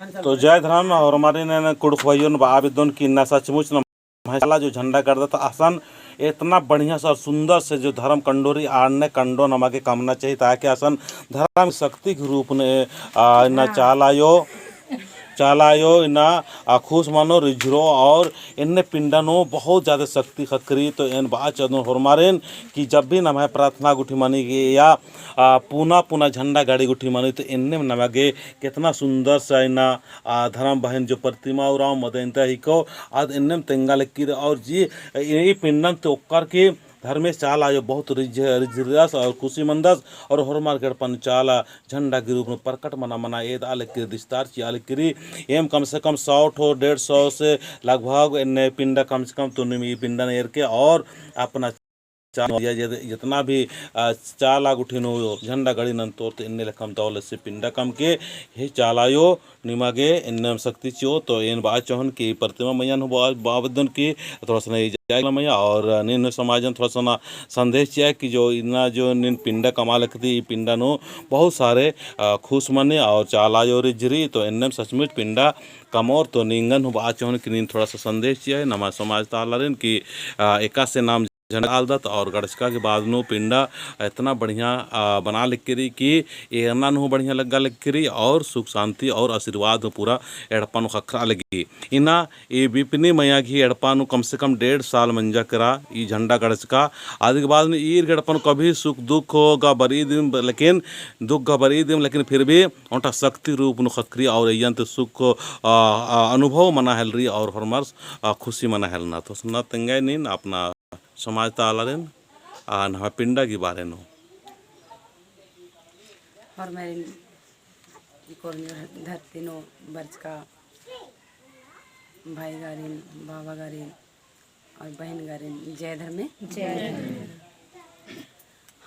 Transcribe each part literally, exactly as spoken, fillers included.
तो जय धर्म, और हमारे ने कुँड़ुख़ भाइयों ने बआ बेद्दन कि इन्ना सचमुच नम्है चाला जो झंडा गड़दत असन एतना बढ़िया से और सुंदर से जो धर्म कंडोरी आड़ने कंडो नमा गे कमना चाहिए, ताकि असन धर्म शक्ति के रूप ने, आ, इन्ना चाला आयो, चाला आयो इन्ना, आ, खुश मनो रिझरो और इन्ने पिंडा नू बहुत ज्यादा शक्ति ख़क्खरी। तो एन बआ चाहदन होरमारिन कि जब भी नम्है प्रार्थना गुट्ठी मनी गे या, आ, पुना पुना झंडा गड़ी गुट्ठी मनी तो एन्ने नमा गे केतना सुंदर से इन्ना आ, धर्म बहिन जो प्रतिमा उराँव मदइनता हिको, आद एन्नेम तेंगा लक्की रई। और जी, ई पिंडन ती ओक्कर की धर्मेस चाला आयो बहुत रिझ-, रिझरस और खुशी मंदस और होरमर गे एड़पा नू चाला झंडा के रूप में प्रकट मना मना एदआ लक्की रई, विस्तार चिआ लक्की रई। एम कम से कम सौ ठो, डेढ़ सौ से लगभग एन्ने पिंडा कम से कम तो नीम ई पिंडन एरके और अपना चाला या जत-, जतना भी, आ, चाला गुट्ठी नू झंडा गड़ी नन्तोर तो एन्ने लेखम दव लेसे पिंडा कमके हे चाला आयो निमा गे एन्नेम शक्ति चिओ। तो एन बआ चोहन कि प्रतिमा मइय्याँ नू बआ-, बआ बेद्दन कि थोड़ा सा ना ई जाएगा मइय्याँ और नीन समाजन थोड़ा सा ना संदेश चिआ कि जो इन्ना जो नीन पिंडा कमआ लक्की रई, ई पिंडा नू बहुत सारे, आ, खुश मनी और चाला आयो रिझरी। तो एन्नेम सचमुच पिंडा कमओर। तो निंगन हूँ बआ चोहन कि नीन थोड़ा सा संदेश चिआ नम्है समाज ता आलारिन कि, आ, एकासे नाम झंडा आलदत और गड़चका के बाद नू पिंडा एतना बढ़िया, आ, बना लक्की रई कि एरना नू बढ़िया लग्गा लक्की रई और सुख शांति और आशीर्वाद हूँ पूरा एड़पा नू ख़क्खरआ लगी। इन्ना ई बिपनी मइय्याँ गही एड़पा नू कम से कम डेढ़ साल मंजा केरा ई झंडा गड़चका। आदि के बाद नू ईर गे एड़पा नू कभी सुख दुख गा बरई दिम, लेकिन दुख गा बरई दिम, लेकिन फिर भी ओन्टा शक्ति रूप नू ख़क्खरी और अइय्यन ती सुख, आ, आ, अनुभव मना हेलरी और होरमर, आ, खुशी मना हेलना। तो सन्ना तेंगय नीन अपना समाज ता आलारिन, आ, नम्है पिंडा गही बारे नू। होरमारिन ई कोरनियो धरती नू बरचका भाई गारिन, बाबा गारिन और बहिन गारिन जय धर्मे। जय धर्मे।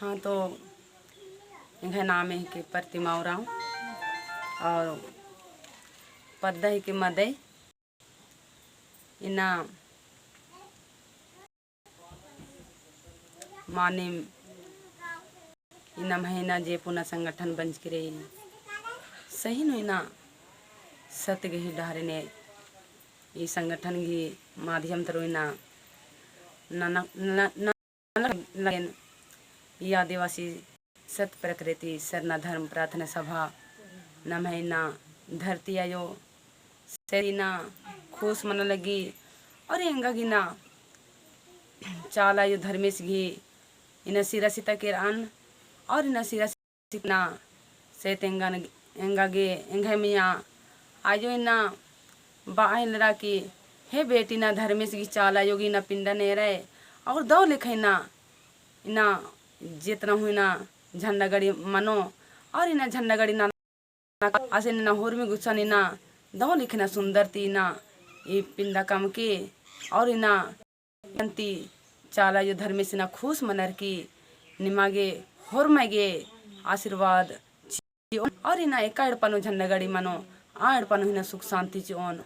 हाँ, तो एंग्है नामे हिके प्रतिमा उराँव और पद्दा हिके मदई। इन्ना मानिम इन्ना महिना जे पुना संगठन बंचकी रई, सही नू इन्ना सत गही डहरे ने ई संगठन गही माध्यम तरु इन्ना नना, नना, नना लगेन ई आदिवासी सत प्रकृति सरना धर्म प्रार्थना सभा नम्है इन्ना धरती आयो से इन्ना खुश मना लगी। और एंगा गे इन्ना चाला आयो धर्मेस गही इन्ना सिरा सिता केरअन और इन्ना सिरा सिता ना से तेंगन एंगा गे एंग्है मइय्याँ आयो इन्ना बआ हेलरा कि हे बेटी ना धर्मेस गही चाला आयो गही इन्ना पिंडन एरय और दव लेखा इन्ना, इन्ना जेतना हूँ इन्ना झंडा गड़ी मनो और इन्ना झंडा गड़ी ना आसे इन्ना होरमी गुच्छा नू इन्ना दव लेखा इन्ना सुंदर ती इन्ना ई पिंडा कमके और इन्ना अन्ती चाला आयो धर्मेस इन्ना खुश मनर की निमा गे होरमय गे आशीर्वाद चिओन और इन्ना एका एड़पा नू झंडा गड़ी मनो आ एड़पा नू इन्ना सुख शांति चिओन।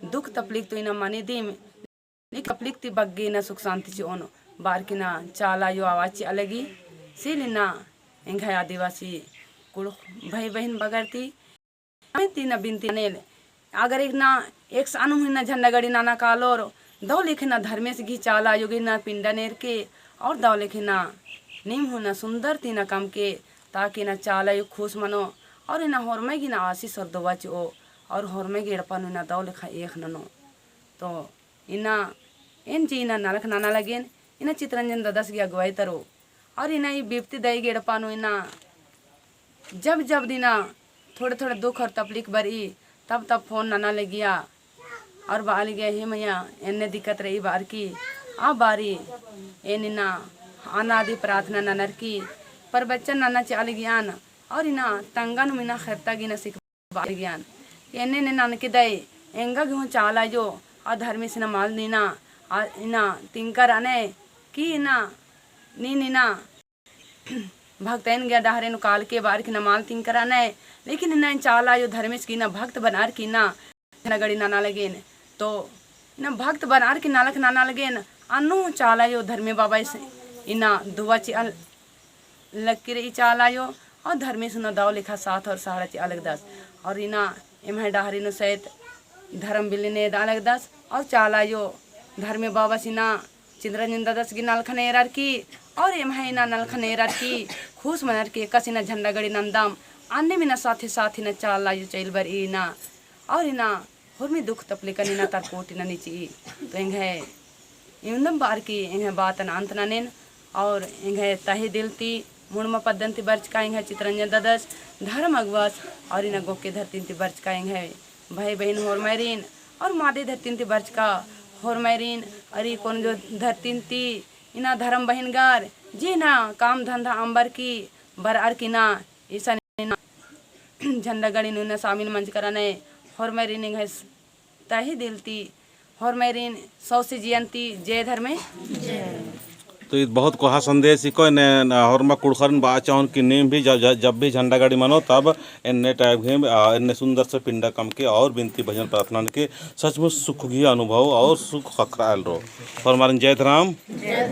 दुख तपलीक तो इन्ना मनी दिम लेकिन तपलीक ती बग्गे इन्ना सुख शांति चिओन बअर की इन्ना चाला आयो आवाज चिआ लगी। सील इन्ना एंग्है आदिवासी कुँड़ुख़ भाई बहिन बगर ती, ती इन्ना बिनती नेल। अगर एक ना एकसन हूँ इन्ना झंडा गड़ी नना कालोर, दव लेखा इन्ना धर्मेस गही चाला आयो गही इन्ना पिंडन एरके, और दव लेखा इन्ना नीम हूँ इन्ना सुंदर ती इन्ना कमके, ताकि इन्ना चाला आयो खुश मनो, और इन्ना होरमय गही इन्ना आशीष और दुआ चिओ, और होरमय गही एड़पा नू इन्ना दव लेखा एख़ ननो। तो इन्ना एन जे इन्ना नलख नना लगेन, इन्ना चितरंजन ददस गही अगुवाई तरु। और इन्ना ई बिपती दई गही एड़पा नू इन्ना जब जब दिना थोड़े थोड़े दुख और तपलीक बरई, तब तब फोन नना लगिया। और बआ लगिया, हे मइया, एन्ने दिक्कत रई बअर की, आ बारी एन इन्ना अनादि प्रार्थना ननर की, प्रवचन नना चिआ लगियान, और इन्ना तंगन इन्ना ख़ेरता गही इन्ना सिख बआ लगियान। एन्ने ने ननके दई, एंगा गे हूँ चाला आयो, आ धर्मेस इन्ना मल नीना, आ इन्ना तिंकर अनय, कि इन्ना, नीन इन्ना भक्तइन गे डहरे नू कालके बअर की इन्ना मल तिंकर अनय, लेकिन इन्ना चाला आयो धर्मेस गही इन्ना भक्त बनअर की इन्ना झंडा गड़ी नना लगेन। तो इन्ना भक्त बनअर की नलख नना लगेन, अन्नु चाला आयो धर्मे बाबा इन्ना दुआ चिआ लक्की रई चाला आयो, और धर्मेस इन्ना दव लेखा साथ और सहारा चिआ लगदस। और इन्ना एम्है डहरी नू सहित धर्म बिल्ली ने दा लगदस और चाला आयो धर्मे बाबस इन्ना चितरंजन ददस गे नलखन एरर की और एम्है इन्ना नलखन एरर की खुश मनर की एकासे इन्ना झंडा गड़ी नन्दम अन्नेम इन्ना साथे साथ इन्ना चाला आयो चइल बरई इन्ना और इन्ना होरमी दुख तकलीफन इन्ना तरकोट इन्ना निची। तो एंग्है इवंदम बअर की एंग्है बातन अंत ननेन और एंग्है तहे दिल ती मुड़मा पद्दन ती बरचका एंग्है चितरंजन ददस धर्म अगुवस और इन्ना गोके धरतीन ती बरचका एंग्है भाई बहिन होरमैरिन और मादे धरतीन ती बरचका होरमैरिन और ई कोन जो धरतीन ती इन्ना धर्म बहिन गर जे इन्ना काम धंधा अम्बर की बरअर की इन्ना इसन इन्ना झंडा गड़ी नू इन्ना शामिल मंजकर नने होरमैरिन एंग्है तहे दिल ती होरमैरिन सौंसे जियन ती जय धर्मे। तो ईद बहुत कोहा संदेश ही को एन्ने होरमा कुँड़ुख़रिन बआ चाहोन कि नीम भी जब, जब, जब भी झंडा गड़ी मनो तब एन्ने type ही, आ, एन्ने सुंदर से पिंडा कमके और बिनती भजन प्रार्थना के सचमुच सुख गही अनुभव और सुख ख़क्खरआ लरो। होरमारिन जय धरम।